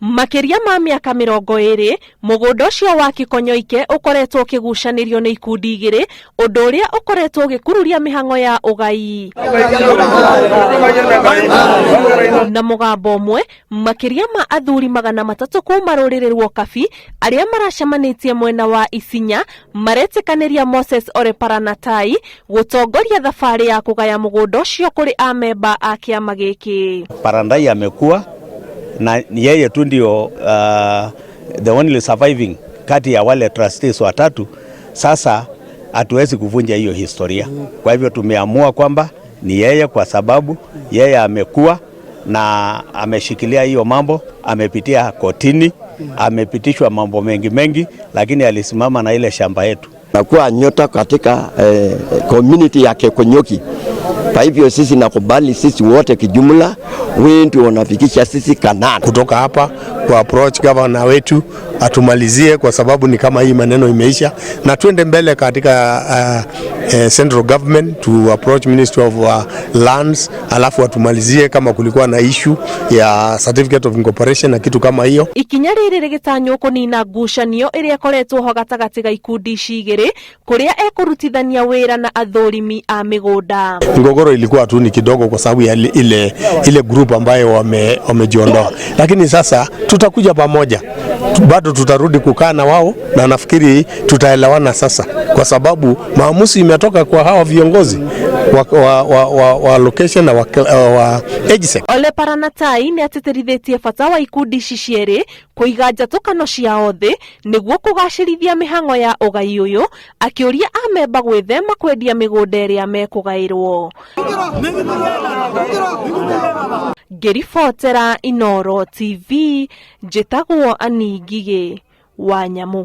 Makĩria ma mĩaka 20, mũgũnda ũcio wa Kĩkonyoike ũkoretwo ũkĩgucanĩrio nĩ ikundi igĩrĩ, ũndũ ũrĩa ũkoretwo ũgĩkururia mĩhang'o ya ũgai. Na mũgambo ũmwe, makĩria ma athuri 300 kuma rũrĩrĩ rwa Ũkabi arĩa maracemanĩtie mwena wa Isinya maretĩkanĩria Moses Ole Paranatai gũtongoria thabarĩ ya kũgaya mũgũnda ũcio kũrĩ amemba a kĩama gĩkĩ. Parandai amekuwa na yeye tu ndio the only surviving kati ya wale trustees watatu. Sasa hatuwezi kuvunja hiyo historia. Kwa hivyo tumeamua kwamba ni yeye, kwa sababu yeye amekuwa na ameshikilia hiyo mambo, amepitia kotini, amepitishwa mambo mengi mengi, lakini alisimama na ile shamba yetu. Nakuwa nyota katika community ya Keekonyokie. Kwa hivyo sisi nakubali sisi wote kijumla, wewe ndio unafikisha sisi Kanani. Kutoka hapa kwa approach governor wetu atumalizie, kwa sababu ni kama hii maneno imeisha, na tuende mbele katika central government to approach Ministry of Lands, alafu atumalizie kama kulikuwa na issue ya certificate of incorporation na kitu kama hiyo. Ikinya rĩrĩ rĩgĩtanywo kũnina ngucanio ĩrĩa ĩkoretwo ho gatagatĩ ga ikundi ici igĩrĩ, kũrĩa ekũrutithania wĩra na athũrimi a mĩgũnda. Mgogoro ilikuwa tu ni kidogo kwa sababu ya ile group ambayo wamejiondoa, lakini sasa tutakuja pamoja, bado tutarudi kukaa na wao na nafikiri tutaelewana sasa, kwa sababu maamuzi imetoka kwa hawa viongozi wa location na wa AGSEC. Ole Paranatai nĩ atĩtĩrithĩtie bata wa ikundi ici cierĩ kũiga njatũkano ciao thĩ nĩguo kũgacĩrithia mĩhang'o ya ũgai ũyũ, akĩũria amemba gwĩthema kwendia mĩgũnda ĩrĩa mekũgaĩrwo. Ngĩribotera Inooro TV, njĩtagwo Annie Ngigĩ wa Nyamũ.